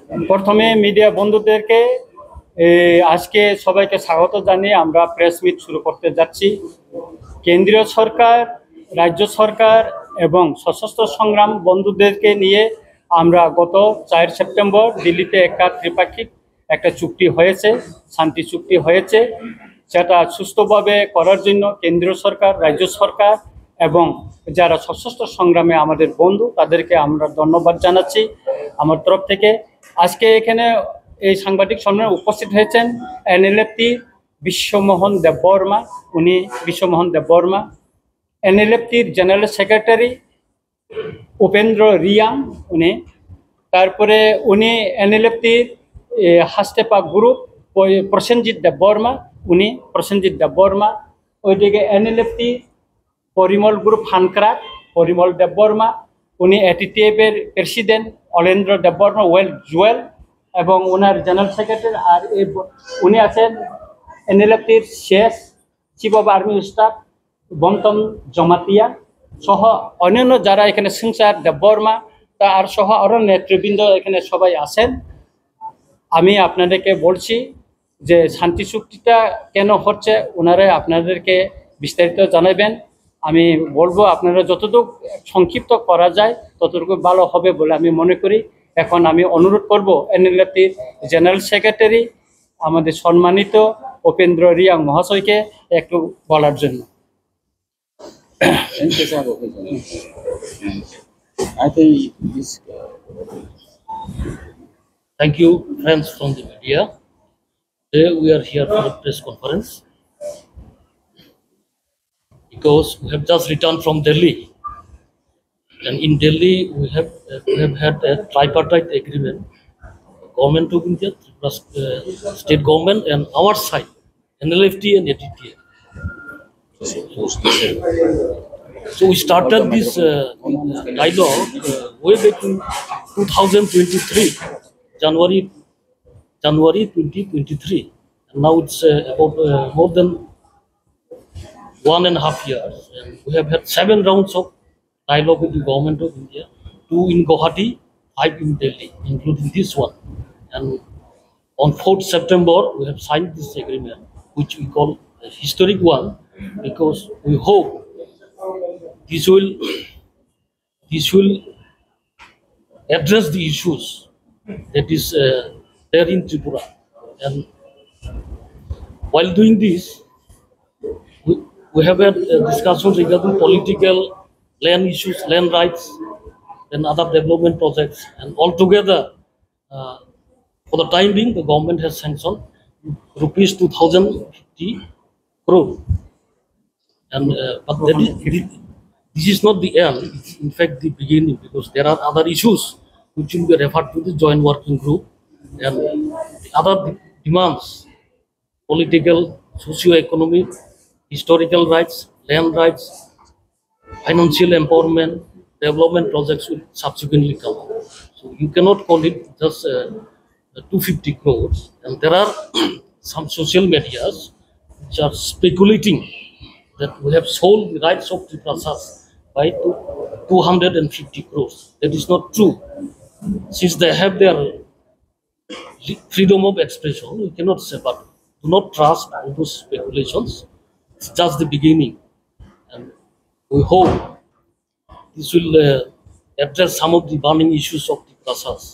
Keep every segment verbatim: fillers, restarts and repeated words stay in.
প্রথমে মিডিয়া বন্ধুদেরকে, এ, আজকে সবাইকে স্বাগত জানিয়ে আমরা প্রেস মিট শুরু করতে যাচ্ছি। কেন্দ্রীয় সরকার, রাজ্য সরকার এবং সশস্ত্র সংগ্রাম বন্ধুদেরকে নিয়ে আমরা গত চার সেপ্টেম্বর দিল্লিতে একটা ত্রিপাক্ষিক একটা চুক্তি হয়েছে, শান্তি চুক্তি হয়েছে, সেটা সুস্থভাবে করার জন্য কেন্দ্রীয় সরকার, রাজ্য সরকার এবং যারা সশস্ত্র সংগ্রামে আমাদের বন্ধু, তাদেরকে আমরা ধন্যবাদ জানাচ্ছি আমার তরফ থেকে। আজকে এখানে এই সাংবাদিক সম্মেলনে উপস্থিত হয়েছেন এনএলএফটি বিশ্বমোহন দেববর্মা, উনি বিশ্বমোহন দেববর্মা, এনএলএফটির জেনারেল সেক্রেটারি উপেন্দ্র রিয়াং, উনি, তারপরে উনি এনএলএফটির হাস্তেপা গ্রুপ, ওই প্রসেনজিৎ দেববর্মা, উনি প্রসেনজিৎ দেববর্মা, ওইদিকে এনএলএফটি পরিমল গ্রুপ হানক্রাক, পরিমল দেববর্মা, উনি এটিটিএফ এর প্রেসিডেন্ট অলেন্দ্র দেববর্মা, ওয়েল জুয়েল, এবং ওনার জেনারেল সেক্রেটারি। আর এই ব- উনি আছেন এনএলএফটির শেষ চিফ অফ আর্মি স্টাফ বন্তম জমাতিয়া সহ অন্যান্য যারা এখানে সিংসার দেববর্মা, তা আর সহ আরো নেতৃবৃন্দ এখানে সবাই আছেন। আমি আপনাদেরকে বলছি যে শান্তি চুক্তিটা কেন হচ্ছে, ওনারা আপনাদেরকে বিস্তারিত জানাবেন। আমি বলবো, আপনারা যতটুকু সংক্ষিপ্ত করা যায়, ততটুকু ভালো হবে বলে আমি মনে করি। এখন আমি অনুরোধ করব এনএলএফটির জেনারেল সেক্রেটারি, আমাদের সম্মানিত উপেন্দ্র রিয়াং মহাশয়কে একটু বলার জন্য। I think this, uh, Thank you, friends from the media. Today we are here for a press conference because we have just returned from Delhi. And in Delhi, we have, uh, we have had a tripartite agreement, Government of India, Tripura, uh, state government, and our side, N L F T and A T T F. So we started this, uh, dialogue, uh, way back in two thousand twenty-three, January, January twenty twenty-three. And now it's, uh, about, uh, more than one and a half years. And we have had seven rounds of dialogue with the Government of India, two in Guwahati, five in Delhi, including this one. And on fourth September, we have signed this agreement, which we call a historic one, because we hope this will, this will address the issues that is, uh, there in Tripura. And while doing this, we, we have a, a discussion regarding political, land issues, land rights, and other development projects. And altogether, uh, for the time being, the government has sanctioned rupees two thousand fifty crore. And, uh, but that is, this, this is not the end, it's in fact the beginning, because there are other issues which will be referred to the joint working group and the other de- demands, political, socio-economic, historical rights, land rights, financial empowerment, development projects will subsequently come. So you cannot call it just, uh, two fifty crores. And there are some social medias which are speculating that we have sold the rights of Tiprasas by two, two hundred fifty crores. That is not true. Since they have their freedom of expression, we cannot say, but do not trust all those speculations. It's just the beginning. And we hope this will, uh, address some of the burning issues of the Tiprasas.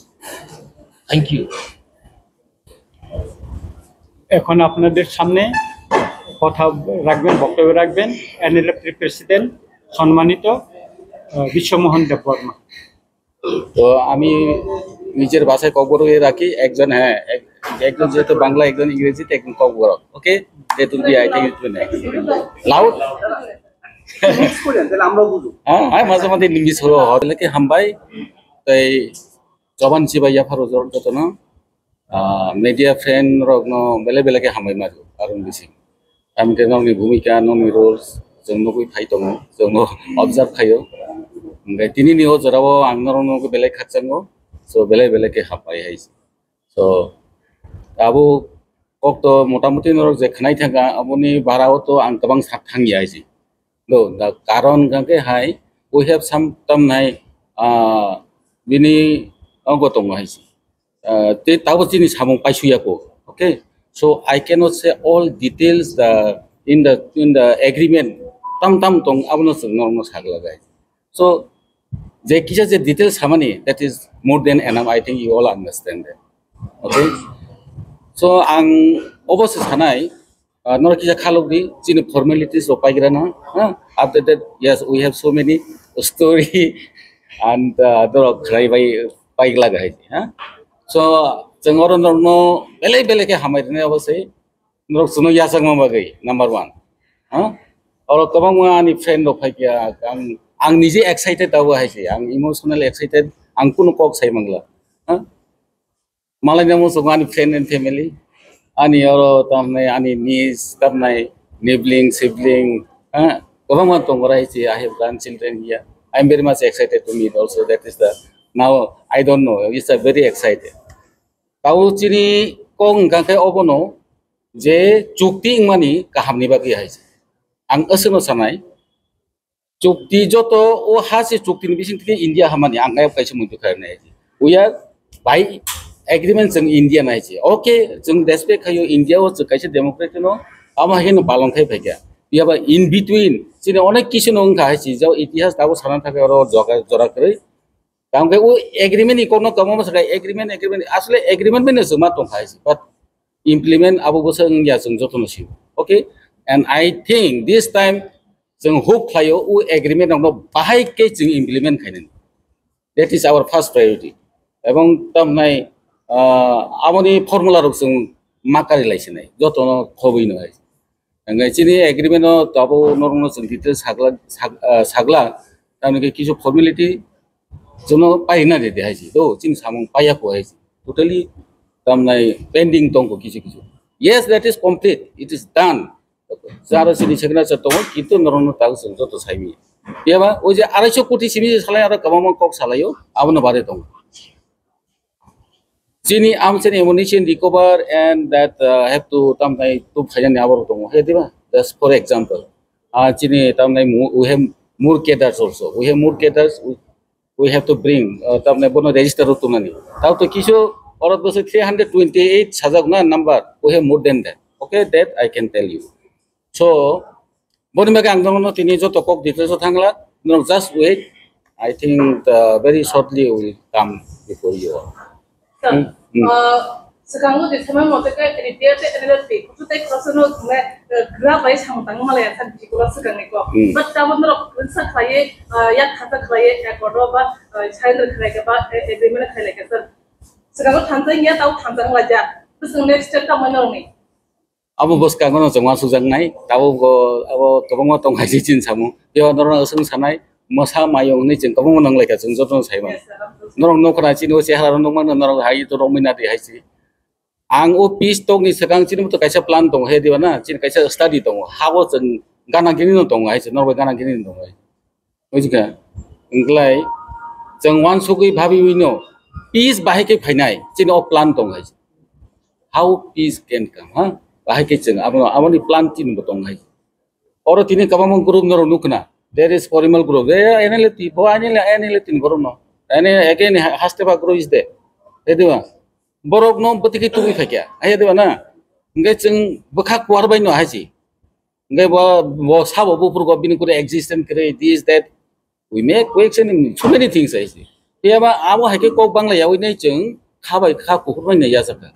Thank you. এখন আপনাদের সামনে কথা রাখবেন, বক্তব্য রাখবেন এনএলএফটির প্রেসিডেন্ট সম্মানিত, আহ, বিশ্বমোহন দেববর্মা। তো আমি নিজের ভাষায় ককবরকে রাখি, একজন, হ্যাঁ, এক- একজন যেহেতু বাংলা, একজন ইংরেজিতে, একজন ককবরক। ওকে, that will be, I think it will next. Loud? Mix করেন, তাহলে আমরাও বুঝবো। হ্যাঁ, হ্যাঁ, মাঝে মাঝে ইংলিশ হলো, হলে কি হামবাই, তাই জবান চিবাই ইয়াফারো জোর যত না, ah, media friend rok no bele bele ke hambai maru, Arun Bising. Ami te nokni bhumika, nokni roles, chwng nugwi phai tongo, chwng no observe khaio. Hingke tini ni o jora o ang norok no belai khakchango, so belai belai ke hambai hai. So abo kok to motamuti norok je khnai thangkha, aboni bara o to ang kwbang sak thangya hai se. No, the karon hingke hai, we have some tam nai, ah, bini ogo tongo hai se. uh, te tabo chini samung paisuya ko. Okay, so I cannot say all details the in the in the agreement tam tam tong abono chwng norokno sagla gai. So je kisa je details samani, that is more than enough, I think you all understand that. Okay, so ang obo se sanai, uh, norok kisa khalok di, chini formalities rok paigra na, ha? After that, yes, we have so many story and, uh, norok khwlai bai paigla gai, ha? So chwng oro norokno belai belai khe hamai rwnai obo se, norok chwngno yachakma bagwi number one, ha? Oro kwbangma ani friend rok phai kha, ang, ang nije excited abo hai se, ang emotional excited, ang kunu kok sai mangla, ha? Malai namo chwng ani friend and family, ani oro tamnai ani niece, tamnai nibling sibling, ha? Kwbangma tongo rai se, I have grandchildren here. I am very much excited to meet also. That is the, now I don't know, it's a very excited. Tao chini kok wngkha khe obono je chukti wngmani kahamni bagwi hai se. Ang aswkno sanai, chukti joto o ha se chukti ni bising theke India hamani ang ayok kaisa muitu khairnai hai se. We are by agreement chwng India nai se. Okay, chwng respect khayo India o chwng kaisa democracy no, amo hai no palong khai phaikha. Yaba in between chini onek kisu no wngkha hai se, jao itihas tabo sana thaka oro joga jora kwrwi. Tamo khe o agreement ni kokno kwbangma sakai agreement, agreement, asle agreement bai no chwng ma tongkha hai se, but implement abo bwsa wngya chwng jotono sio. Okay, and I think this time chwng hope khlaio o agreement rokno bahai khe chwng implement khainani. That is our first priority. Ebong tamnai, ah, aboni formula rok chwng ma kari lai sinai jotono khobwi no hai. Hingke chini agreement o tabo norokno chwng details sagla, sag-, ah, sagla, tamni khe kisu formality chwngno paina de de hai se. Do chini samung paiya ko hai se. Totally tamnai pending tongko kisu kisu. Yes, that is complete. It is done. Jaro chini signature tongo, kintu norokno tago chwng joto saimi. Yaba o je arai so koti simi salai aro kwbangma kok salaio, abono bare tongo. Chini amchani ammunition recover and that, uh, have to tamnai tub khainani aborok tongo. He diba? Just for example. Ah, chini tamnai mu-, we have more cadres also. We have more cadres. We, we have to bring, uh, tamnai bono register rok tongnani. Tao to kisu orot bose three hundred twenty-eight sajak na number. We have more than that. Okay, that I can tell you. So, boni bagwi ang nono tini joto kok details o thangla, norok just wait. I think, uh, very shortly we will come before you all. Sir, Hmm, hmm. Uh, swkango je sama mote ke retired te N L F T, kutu tai khoroksa no thumle, uh, gra bai samung tang malaya sa bisi ko swkang ni ko. Hmm. But tamo norok sa khlaiye, uh, yak khata khlaiye, accord ba, uh, surrender khlai ka ba, uh, agreement khlai ka sir. Swkango thansa ya tao thansa ngla ja. Bwswng next step tamo norok ni. Abo bwskango no chwng uansukjaknai, tabuk bo abo kwbangma tong hai se chini samung. Phiya norokno swng sanai, mwsa mayung hwnwi chwng kwbangma nang lai kha, chwng jotono sai mano. Norok nukha na chini o chehara rok nukmano, norok hai to romwi na di hai se. Ang o peace talk ni swkang chini bo to kaisa plan tongo, he diba na? Chini kaisa study tongo, habo chwng gana gini no tongo hai se, norok bai gana gini no tongo hai. Buji kha? Wngklai chwng uansugwi bhabiwi no peace bahai khe phainai, chini o plan tong hai. How peace can come, ha? Bahai khe chwng abono, aboni plan chini bo tong hai. Oro tini kwbangma group norok nukna. There is Porimal group. Eh, N L T, bo N L T, N L T ni borok no. Ani again ha-, Hastepha group is there. He diba? Borok no bwtwi khe tubui phaikha. Hai diba na? Hingke chwng bwkha kuar bai no hai si. Hingke bo, bo sabo buphuru go bini kuri existence kwrwi, this, that. We make, we action in so many things, I see. Phiya ba abo hai khe kok bangla yaui nai chwng kha bai kha kuphur bai nai yachakha.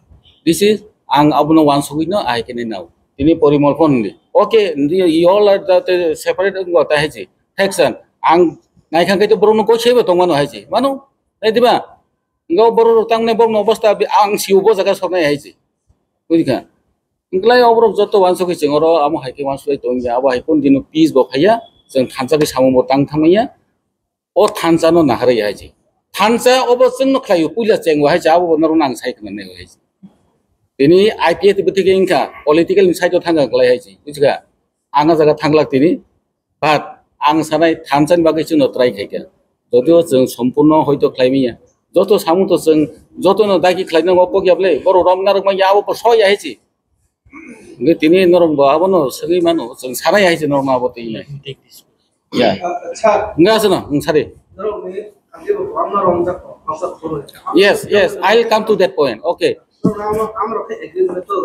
This is ang abono uansugwi no ahai khe nai nao. Tini Porimal phone hwnli. Okay, you all are the, the separate wngbo ta hai si. Faction. Ang nai kha khe to borok no koi sebo tong mano hai si. Mano? Nai diba? Ngo borok rok tang nai borok no obostha bi ang si ubo jaga sok nai hai si. Buji kha? Wngklai oborok joto uansugwi chwng oro amo hai khe uansugwi tongya, abo hai khe dino peace bo phaiya, chwng thansa khe samung bo tang thangmanya, o thansa no naharwi hai se. Thansa obo chwngno khlaio, puila chengbo hai se, abo bo norokno ang sai khna nai hai se. Tini I P F bwtwi khe wngkha, political ni side o thangkha kwlai hai se, buji kha? Ang a jaga thanglak tini, But ang sanai thansa ni bagwi chwngno try khai kha. Jodio chwng sompurno hoito khlai manya. Joto samung to chwng jotono dagi khlai nango kok ya bwle. Borok romna rwk manya abo bo soi ya hai si. Hingke tini norok bo abono swngwi mano. Chwng sanai hai si norokno abo twi nai. Ya. Sir. Hingke aswkno, ang sari. Norok ni ang kebo romna romjak kho. Yes, yes, I'll come to that point. Okay.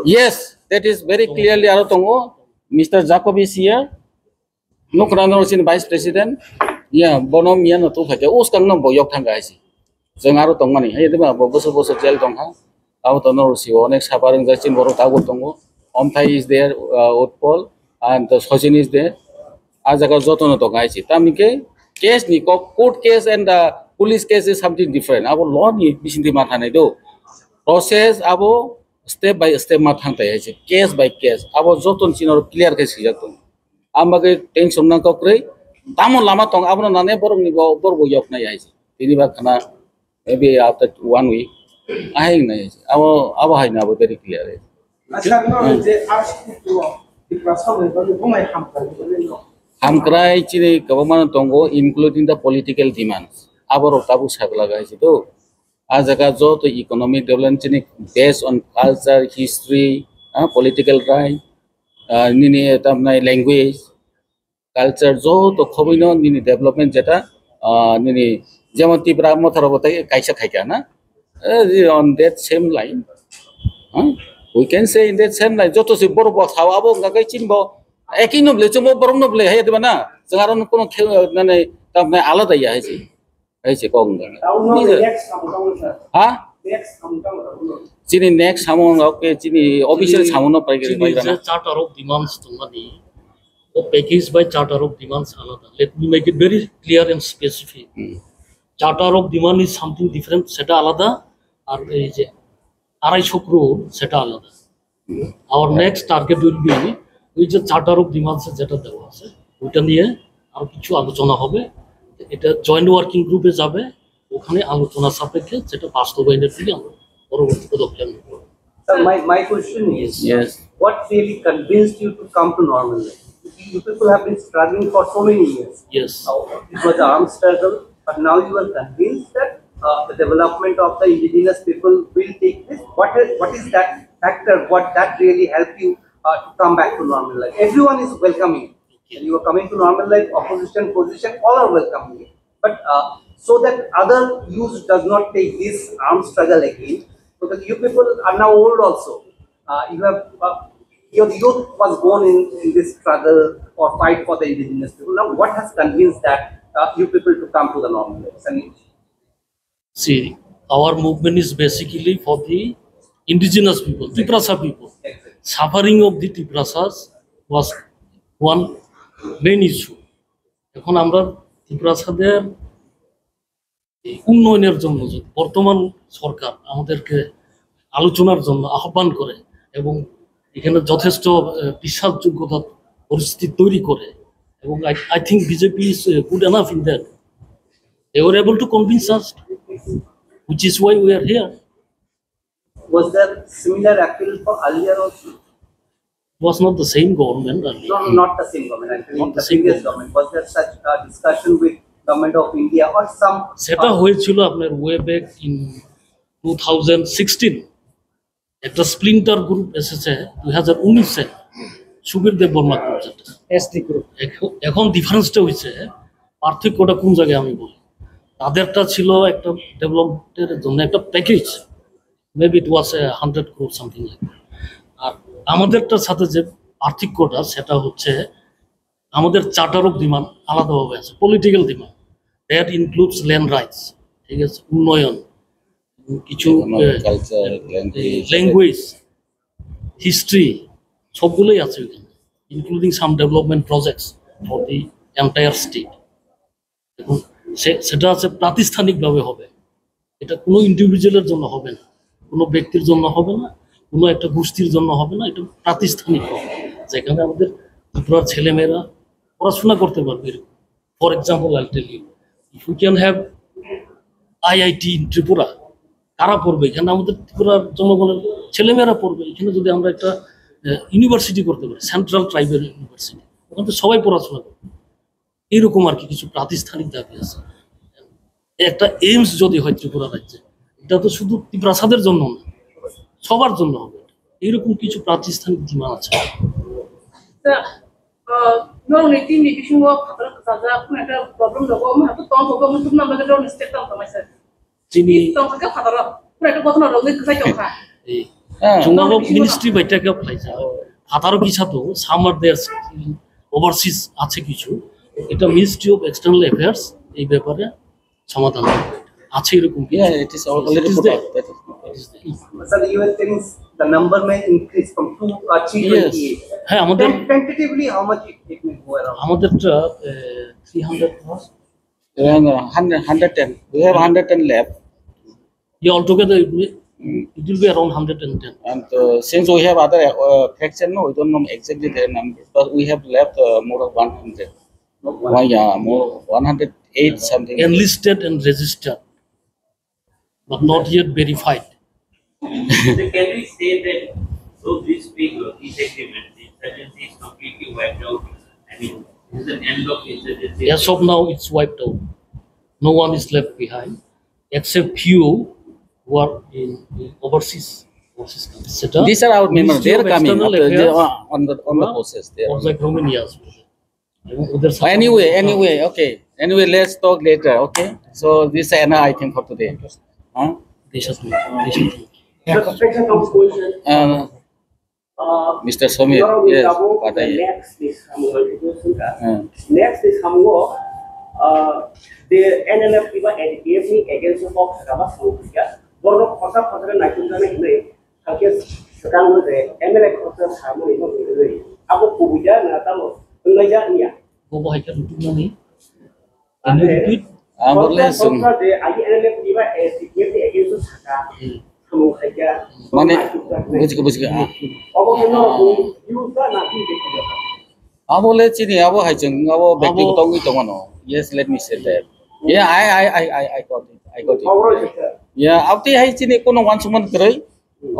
Yes, that is very clearly aro tongo. Mister Jacob is here. Nukhrano sini Vice President. Ya, bono miya no tu khaja. Uskang no boyok thang gaisi. Jeng aro tongmani. Hai diba bo boso boso jail tong ha. Abo to no si onek sapa reng jai chin borok tago tongo. Omthai is there, uh, Utpol and the Sachin is there. A jaga joto no tong gaisi. Tamni ke case ni kok court case and the police case is something different. Abo law ni bising di matha nai do. Process abo step by step ma thang tai hai se, case by case. Abo joto ni chino clear khe sijak tong. Am bagwi tension nang kok kwrwi. Tamo lama tong abono nane borok ni bo, borok bo yok nai hai se. Tini ba khana maybe after one week. Ahai nai hai se. Abo, abo hai na abo very clear hai se. Acha, no, je ask to Tiprasa ni bagwi bumai hamkrai ni bagwi no. Hamkrai chini kwbangma tongo, including the political demands. Aborok tabuk saklaga hai se to. A jaga joto economic development chini based on culture, history, ah, political right, ah, nini tamnai language, culture joto khobwino nini development jeta, ah, nini jemon Tipra Motha rok bo tai kaisa khaika na. Eh, on that same line, ah, we can say in that same line, joto se borok bo sao abo wngka kai chini bo eki no bole chwngbo borok no bole hai diba na, chwng aro no kono khe, nani tamnai alada ya hai se. Hai se kok wngkha. Taono next samung tamo sir. Ha? Next samung tamo sir. Chini next samung wngkha, okay, chini official samung no pai chini pai je na. Charter of demands tongmani, o package by charter of demands alada. Let me make it very clear and specific. Hmm. Charter of demand is something different, seta alada, ar ei je আড়াইশো crore seta alada. Our next target will be ওই যে charter of demands যেটা দেওয়া আছে ওইটা নিয়ে আরো কিছু আলোচনা হবে। এটা জয়েন্ট ওয়ার্কিং গ্রুপে যাবে, ওখানে আলোচনা সাপেক্ষে যেটা বাস্তবায়নের দিকে আমরা পরবর্তী পদক্ষেপ নেব। Sir, my, my question is, yes, what really convinced you to come to Normal Life? You people have been struggling for so many years. Yes. Uh, it was an armed struggle, but now you are convinced that uh, the development of the indigenous people will take place. What is, what is that factor? What that really help you uh, to come back to Normal Life? Everyone is welcoming. Okay. You are coming to Normal Life, opposition, position, all are welcoming. But uh, so that other youth does not take this armed struggle again, because you people are now old also. Uh, you have uh, your youth was born in, in this struggle or fight for the indigenous people. Now, what has convinced that uh, you people to come to the Normal Life? I mean, see, our movement is basically for the indigenous people, Tiprasa people. Exactly. Suffering of the Tiprasas was one main issue. এখন আমরা তিপ্রাসাদের এই উন্নয়নের জন্য যদি বর্তমান সরকার আমাদেরকে আলোচনার জন্য আহ্বান করে এবং এখানে যথেষ্ট আহ, বিশ্বাসযোগ্যতা পরিস্থিতি তৈরি করে, এবং I, I think B J P is uh, good enough in that. They were able to convince us, which is why we are here. Was there similar appeal for earlier also? Was not the same government earlier. No, no, not the same government. Actually, not in the, the same previous government. Government, was there such a discussion with government of India or some? সেটা হয়েছিল আপনার way back in two thousand sixteen. একটা splinter group এসেছে দুই হাজার উনিশে, Subir Debbarma group, যেটা ST group. এখন, এখন ডিফারেন্সটা হয়েছে, পার্থক্যটা কোন জায়গায় আমি বলি। তাদেরটা ছিল একটা ডেভেলপমেন্টের জন্য একটা package, maybe it was a hundred crore something like that. আর আমাদেরটার সাথে যে পার্থক্যটা, সেটা হচ্ছে আমাদের চার্টার অফ ডিমান্ড আলাদাভাবে আছে, political demand, that includes land rights, ঠিক আছে, উন্নয়ন, কিছু কালচার, ল্যাঙ্গুয়েজ, হিস্ট্রি, সবগুলোই আছে ওখানে, including some development projects for the entire state. এখন সে সেটা আছে প্রাতিষ্ঠানিকভাবে হবে, এটা কোনো ইন্ডিভিজুয়ালের জন্য হবে না, কোনো ব্যক্তির জন্য হবে না, কোনো একটা গোষ্ঠীর জন্য হবে না, এটা প্রাতিষ্ঠানিক হবে, যেখানে আমাদের ত্রিপুরার ছেলেমেয়েরা পড়াশোনা করতে পারবে। For example, I'll tell you, if we can have I I T in Tripura, কারা পড়বে এখানে? আমাদের ত্রিপুরার জনগণের ছেলেমেয়েরা পড়বে। এখানে যদি আমরা একটা ইউনিভার্সিটি করতে পারি, সেন্ট্রাল ট্রাইবাল ইউনিভার্সিটি, ওখানে তো সবাই পড়াশোনা করবে। এইরকম আর কি কিছু প্রাতিষ্ঠানিক দাবি আছে। একটা এইমস যদি হয় ত্রিপুরা রাজ্যে, এটা তো শুধু তিপ্রাসাদের জন্য না, সবার জন্য হবে। এইরকম কিছু প্রাতিষ্ঠানিক ডিমান্ড আছে। Norok ni team ni bisingo phataro kwchajak, kunu ekta problem rok, omo hai khe tong kok, omo tubuna bagwi norok ni step tang tongmai sir. Chini tongkha khe phataro. Pura ekta gotno rogwi kwchai tongkha. Ei, হ্যাঁ। Chwng abo ministry bai ta khe phaijak. Phataro kisa tongo, some are there, overseas আছে কিছু. এটা Ministry of External Affairs এই ব্যাপারে সমাধান করবে। আছে এরকম কিছু। Yeah, it is already put out. That is, it is there. Sir, you were saying the number may increase from two, uh, three twenty-eight. হ্যাঁ, আমাদের Ten-, tentatively, how much it, it may go around? আমাদেরটা, আহ, three hundred plus। Around, uh, hundred, hundred ten. We have hundred ten left. Yeah, altogether it will, it will be around hundred and ten. And, uh, since we have other, uh, faction, no, we don't know exactly their number, but we have left, uh, more of one hundred. Why, yeah, more one hundred eight something. Enlisted and registered, but not yet verified. So can we say that through this peace, uh, peace agreement, the insurgency is completely wiped out? I mean, this is an end of insurgency. As of now, it's wiped out. No one is left behind, except few who are in, in overseas, overseas countries. সেটা These are our members. They are coming. Ministry of External Affairs, uh, on the, on the process. They are or like Romania as well. এবং ওদের সাথে Anyway, anyway, okay. Anyway, let's talk later, okay? So this is enough, I think, for today. Huh? দেশে নেই, দেশে নেই। Sir, special counsel question. Uh, Uh, Mister Somir, norok yes, tabuk pataya. Next ni samung bai video sungkha. Hmm. Next ni samung o, uh, the N L F kiba A D P F ni against o kok sakha ba samung kha. Borok khorsa khorsa naitung jana hinwi. Hakhe swkang no je M L A khoroksa samani no hinwi abo kubui ya na tamo wngnai ya wngya? Bo bo hai khe rwtwkmani. Can you repeat? Abo le khoroksa swng- khoroksa je agi M L A ni ba, eh, C P M ni against o saka. Hmm. Samung khaikha. Mane, bujikha, bujikha. Abo khe no, hmm, use ba na di de. Abo le chini, abo hai chwng, abo, abo bektigoto wngwi tongmano. Yes, let me say that. Yeah, I, I, I, I, I got it. I got it. Abo le chini. Yeah, aboni hai chini kono uansukmani kwrwi.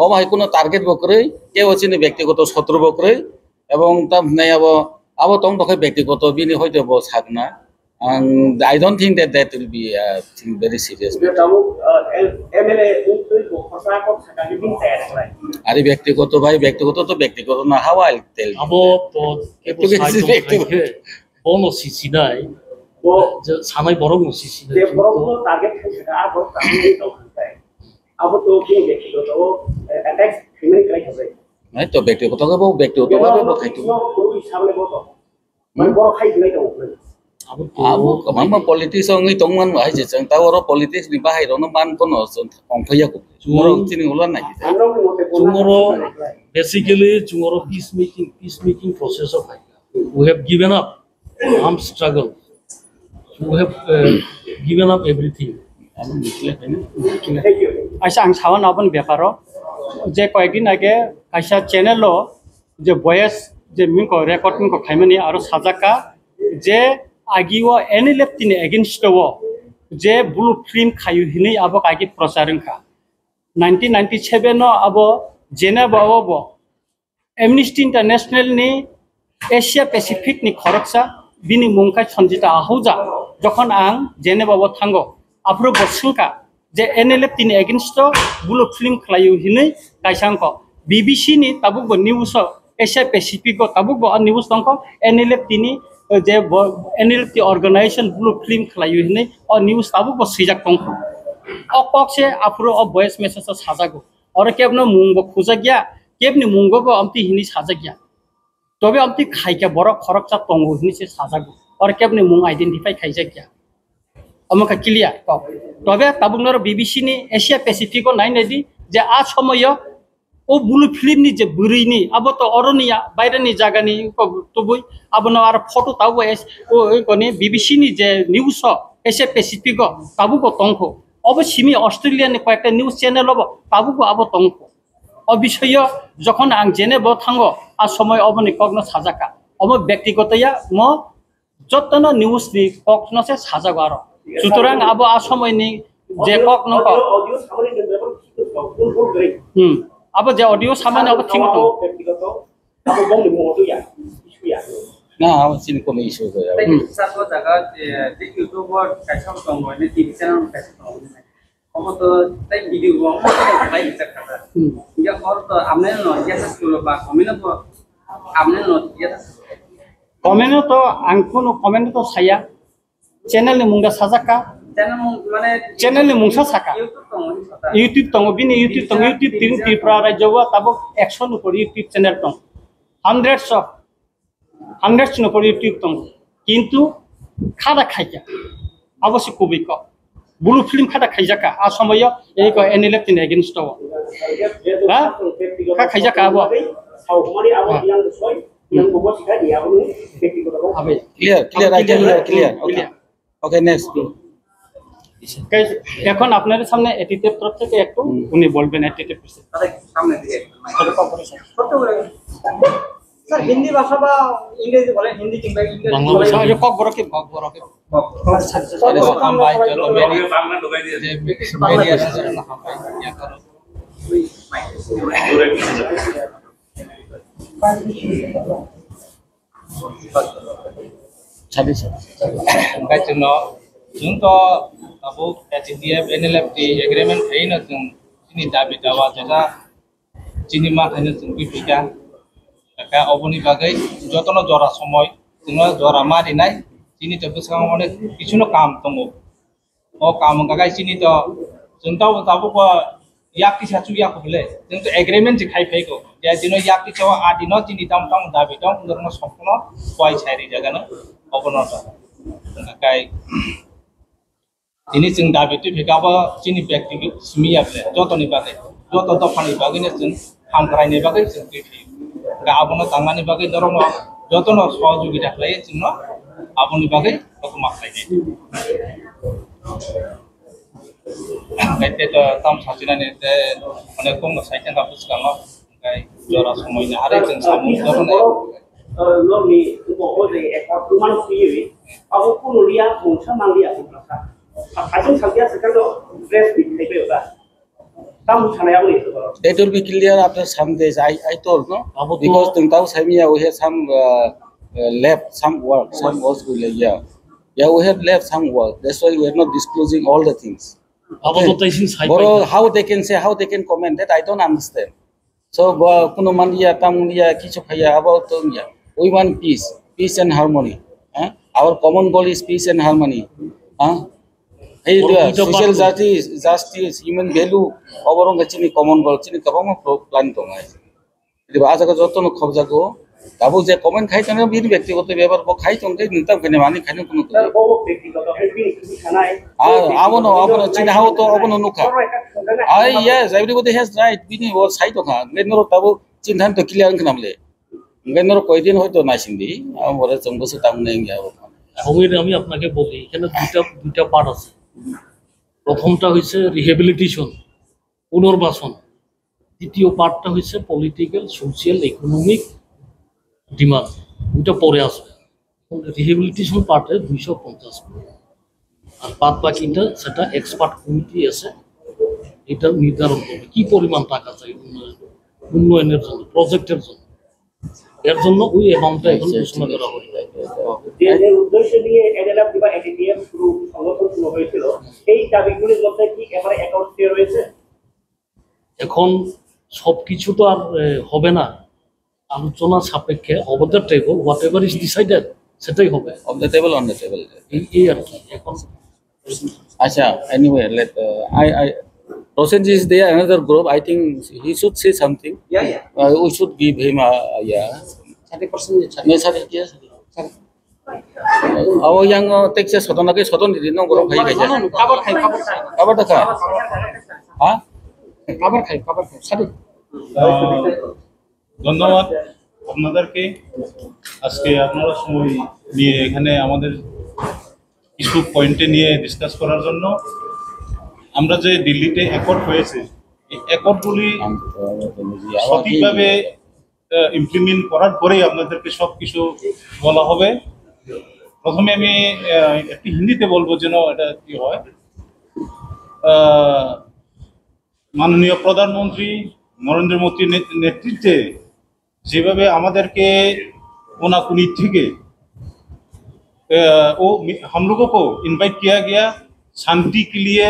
Obo hai kono target bo kwrwi, kebo chini bektigoto sotru bo kwrwi, ebong tam hinai abo, abo tong tokhe bektigoto bini hoito bo sakna. Ang, I don't think that that will be a thing very serious. Bini tabuk, uh, M L A uktwi bo khorsa kok sakha ni bini tayar khlai. Ari bektigoto bai, bektigoto to bektigoto na, how I'll tell you. Abo to kebo sai tong khai khe, bono sisinai, bo je sanai borok no sisinai. Je borok no target khai sakha, a borok target khai tong khai. Abo to khe bektigoto, eh, attack khaimani khlai kha bai. Nai to bektigoto khe bo bektigoto khe bo khai to. Kebo no, no, no, samne bo to. Mane borok khai khlai tong khai. Abo to abo kwbangma politics wngwi tongmani hai je chwng ta oro politics ni bahai rokno man kono chwng tongphaiya ko. Borok chini ulo nai. Chwng oro basically chwng oro peace making, peace making process o khai. We have given up armed struggle. We have, uh, given up everything. Aisa ang sawan aboni beparo je koyekdin age kaisa channel o je voice je mingko record mingko khaimani aro sajak kha je agi o N L F T ni against o je blue film khayu hinwi abo kaki prochar wngkha. Nineteen ninety-seven o abo Geneva o bo Amnesty International ni Asia Pacific ni khoroksa, bini mung khe Sanjita Ahuja. Jokhon ang Geneva o thango, aphuru bo swngkha je N L F T ni against o blue film khlaio hinwi kaisa wngkho. B B C ni tabuk bo news o Asia Pacific o tabuk bo news tongkho N L F T ni, eh, je bo N L F T organization blue film khlaio hinwi o news tabuk bo swijak tongkho. O kok se aphuru o voice message o sajago. Oro kebno mung bo khujak ya, kebni mung bo amtwi hinwi sajak ya. Tobe amtwi khaikha borok khoroksa tongo hinwi se sajago. Oro kebni mung identify khaijak ya. Omo kha clear kok. Tobe tabuk noro B B C ni Asia Pacific o nai nai di je a somoyo o blue film ni je bwrwi ni abo to oro ni ya, baire ni jaga ni kok tubui abono aro photo tabuk es-, o, o koni B B C ni je news o Asia Pacific o tabuk o tongkho. Obo simi Australia ni koyekta news channel obo tabuk o abo tongkho. O bisoyo jokhon ang Geneva o thango, a somoi oboni kokno sajak kha. Obo bektigoto ya, mo jotono news ni kokno se sajago aro. Sutorang abo a somoi ni je kok nongkho. Hmm. Abo je audio samani abo thik tong. Na, abo chini kono issue jaya. Tei kisa ko jaga, eh, tei YouTube o kaisa tongo, ne T V channel kaisa tongo. Omo to tei video bo omo to khlai rijak kha. Hmm. Ya hor to amne no yasa suro ba comment bo amne no yasa suro. Comment to ang kono comment to saya. Channel ni mungda sajak ka. Channel mung-, mane channel ni mungsa saka. YouTube tongo, ni saka. YouTube tongo, bini YouTube tongo, Tripura, YouTube tini Tripura Tripura rajyo o tabuk ekso ni upor YouTube channel tong. Hundreds of, hundreds ni upor YouTube tong. Kintu khada khaikha. Abo se kubui kok. Bulu film khada khaijaka. A somoyo ei ko N L F T ni against o. Ha? Kha khaijaka abo. Ha. Abe. Clear, clear, I can hear, clear. Okay. Okay, next. Guys, এখন আপনাদের সামনে এটিটিএফ তরফ থেকে একটু হুম। উনি বলবেন এটিটিএফ বিষয়ে। স্যার, হিন্দি ভাষা বা ইংরেজি বলেন, হিন্দি কিংবা ইংরেজি বাংলা বলেন। ভাষা। ককবরক কি? ককবরক কি? Kokborok. Sorry, sorry, hambai, chalo, media, media, media, hambai, ya karo. Sabi, sabi. Hingke chwngno, chwng to tabuk H D F, N L F T agreement khaino chwng chini dabi dawa jora chini ma khaino chwng twi phaikha. Kha oboni bagwi jotono jora somoi chwngno jora ma rinai, chini to bwskango onek kichuno kaam tongo. O kaam wngkha khe chini to, chwng tabuk, tabuk bo yak kisa chuk yak bole. Chwng to agreement se khai phai ko. Ya dino yak kisa o adi no chini tam tam dabi tong, norokno sokno koi sai ri jaga no. Obono to. Kai. Tini chwng dabi twi phika bo chini bekti simi ya bole. Joto ni bagwi. Joto dopha ni bagwi no chwng hamkrai ni bagwi chwng twi phi. Ga abono tangmani bagwi norokno jotono sohojogita khlai chwngno aboni bagwi kokma khlai di. Kaitor to tam sachinani te onek kongno sai tongkha bwskango, hingke jora somoi ni harwi chwng samung jotono. Nokni bo o je ekor kwmano twiwi abo kunulia mungsa manliya. Aswk sakya swkang press meet khai bai oda. Tam sanai abo ni. It will be clear after some days. I, I told, no? Abo to because tong tau saimiya, we have some, uh, uh, left some work, some works we left, yeah. Yeah, we have left some work. That's why we are not disclosing all the things. Abo to okay. Tei sini sai boro pai. How they can say, how they can comment that I don't understand. So, bo kuno manliya, tam wngya, kichu khaiya, abo to wngya. We want peace, peace and harmony. Eh? Our common goal is peace and harmony. Eh? Hey, boro the duita social part justice, justice, human value, oborong chini common goal, chini kabangma pro-, plan tongo. Diba, a jaga jotono khobjago. Tabuk je comment khai tongo, bini bektigoto bepar bo khai tongkhe, nini tam khe mani khai no kuno. Sir, bo bo bektigoto hai bini khwtwi sanai. Ah, abono, abono, chini hao to, abono nukha. Ah, yes, everybody has right, bini bo sai tongkha. Ngai norok tabuk chinta to clear wngkha namle. Ngai norok koidin hoito naisingdi, abo bore chwng bwswk tamo nai wngya abo. এখন আমি আপনাকে বলি, এখানে দুইটা, দুইটা পার্ট আছে। প্রথমটা হচ্ছে রিহেবিলিটেশন, পুনর্বাসন। দ্বিতীয় পার্টটা হচ্ছে পলিটিক্যাল, সোশিয়াল, ইকোনমিক ডিমান্ড, দুইটা পরে আসবে। রিহেবিলিটেশন পার্টে দুইশো পঞ্চাশ কোটি, আর বাদ বাকিটা সেটা এক্সপার্ট কমিটি আছে, এটা নির্ধারণ করবে কি পরিমাণ টাকা চাই উন্নয়ন, উন্নয়নের জন্য, প্রজেক্টের জন্য। এর জন্য ওই অ্যামাউন্টটা এখন ঘোষণা করা হয়নি। যে, যে উদ্দেশ্য নিয়ে এনএলএফ কিংবা এটিটিএফ শুরু, সংগঠন শুরু হয়েছিল, এই দাবিগুলির মধ্যে কি এবারে অ্যাকাউন্ট রয়েছে? এখন সবকিছু তো আর, এ, হবে না, আলোচনা সাপেক্ষে, over the table, whatever is decided, সেটাই হবে। On the table, on the table. এই, এই আর কি এখন। Acha, anyway, let, uh, I, I, Prosenjit is there, another group, I think he should say something. Yeah, yeah. Uh, we should give him a, yeah. Thirty percent. No, thirty, yes. Abo yang, uh, text sodon lagi sodon di no group hai kaisa. Cover khai, cover khai. Cover da kha? Ha? Cover khai, cover khai. Sorry. আহ, ধন্যবাদ আপনাদেরকে, আজকে আপনারা সময় নিয়ে এখানে আমাদের কিছু পয়েন্টে নিয়ে ডিসকাস করার জন্য। আমরা যে দিল্লিতে অ্যাকর্ড হয়েছে, এই অ্যাকর্ডগুলি সঠিকভাবে, আহ, ইমপ্লিমেন্ট করার পরেই আপনাদেরকে সব কিছু বলা হবে। প্রথমে আমি, আহ, একটু হিন্দিতে বলবো যেন এটা কি হয়। আহ, মাননীয় প্রধানমন্ত্রী নরেন্দ্র মোদীর নে-, নেতৃত্বে যেভাবে আমাদেরকে কোনাকুনি থেকে, আহ, ও মি-, हम लोगों को इनवाइट किया गया, शांति के लिए,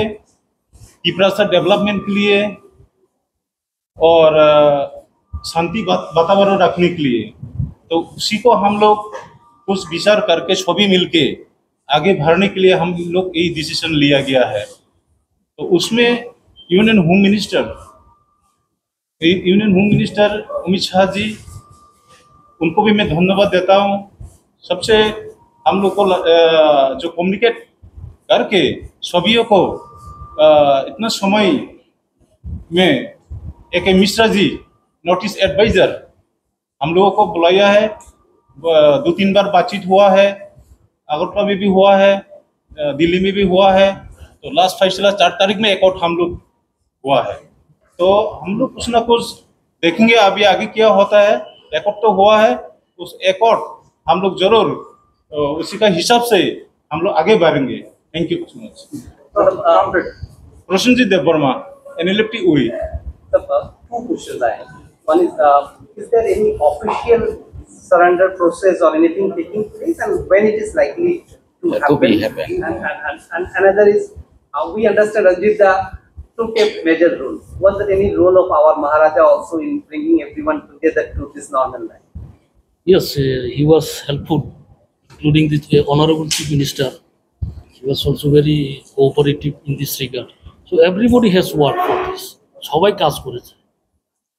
तिपरासा डेवलपमेंट के लिए और, अ, शांति वात-, वातावरण रखने के लिए। तो उसी को हम लोग कुछ विचार करके सभी मिलके आगे बढ़ने के लिए हम लोग ये डिसीजन लिया गया है। तो उसमें union home minister, union home minister Amit Shah ji, उनको भी मैं धन्यवाद देता हूँ। सबसे हम लोग को ल- अ, जो कम्युनिकेट करके सभी को अ, इतना समय में ए के मिश्रा जी, नॉर्थ ईस्ट एडवाइजर, हम लोगों को बुलाया है। ब- दो तीन बार बातचीत हुआ है, अगरतला में भी हुआ है, अ, दिल्ली में भी हुआ है। तो लास्ट फैसला चार तारीख में एकॉर्ड हम लोग हुआ है। तो हम लोग कुछ ना कुछ देखेंगे अभी आगे क्या होता है। एकॉर्ड तो हुआ है, उस एकॉर्ड हम लोग जरूर, अ, उसी का हिसाब से हम लोग आगे बढ़ेंगे। Thank you so much. Madam, uh, Prosenjit Debbarma, N L F T U I. Sir, uh, two questions I have. One is, uh, is there any official surrender process or anything taking place, and when it is likely to happen? And, and, and, and another is, uh, we understand Ranjit Da took a major role. Was there any role of our Maharaja also in bringing everyone together to this normal life? Yes, uh, he was helpful, including the, uh, Honorable Chief Minister. He was also very cooperative in this regard. So everybody has worked for this. সবাই কাজ করেছে।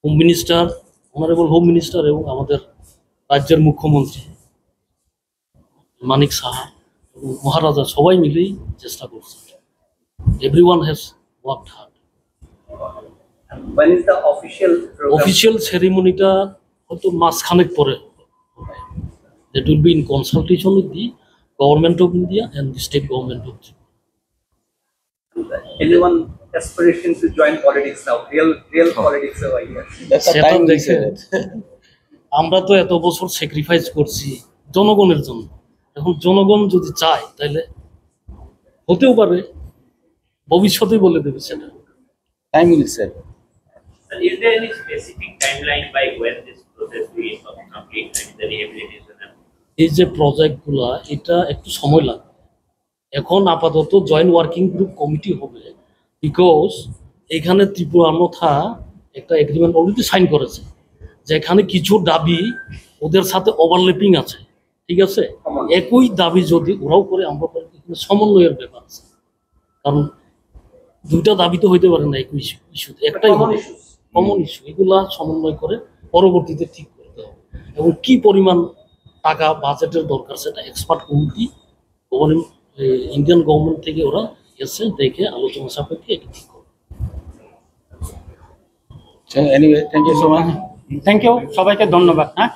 Home minister, honourable home minister এবং আমাদের রাজ্যের মুখ্যমন্ত্রী মানিক সাহা এবং মহারাজা সবাই মিলেই চেষ্টা করছে। Everyone has worked hard. When is the official program? Official সেরিমনিটা হয়তো মাসখানেক পরে হবে। That will be in consultation with the Government of India and the state government of Tripura. Anyone aspiration to join politics now? Real, real politics over here. সেটা দেখেন, আমরা তো এত বছর স্যাক্রিফাইস করছি জনগণের জন্য। এখন জনগণ যদি চায়, তাহলে হতেও পারে, ভবিষ্যতেই বলে দেবে সেটা। Time will tell. Sir, is there any specific timeline by when this process will complete, like the rehabilitation and এই যে প্রজেক্টগুলা, এটা একটু সময় লাগে। এখন আপাতত জয়েন্ট ওয়ার্কিং গ্রুপ কমিটি হবে, বিকজ এখানে ত্রিপুরা মথা একটা এগ্রিমেন্ট অলরেডি সাইন করেছে, যেখানে কিছু দাবি ওদের সাথে ওভারল্যাপিং আছে, ঠিক আছে? একই দাবি যদি ওরাও করে, আমরা করে, এখানে সমন্বয়ের ব্যাপার আছে। কারণ দুইটা দাবি তো হইতে পারে না একই ইস্যু, ইস্যুতে একটাই কমন হবে। ইস্যুস। কমন ইস্যু, এগুলা সমন্বয় করে পরবর্তীতে ঠিক করতে হবে। এবং কি পরিমাণ টাকা বাজেটের দরকার, সেটা expert committee, government, Indian government থেকে ওরা এসে দেখে আলোচনা সাপেক্ষে এটা ঠিক করবে। Anyway, thank you so much. Thank you, সবাইকে ধন্যবাদ। হ্যাঁ,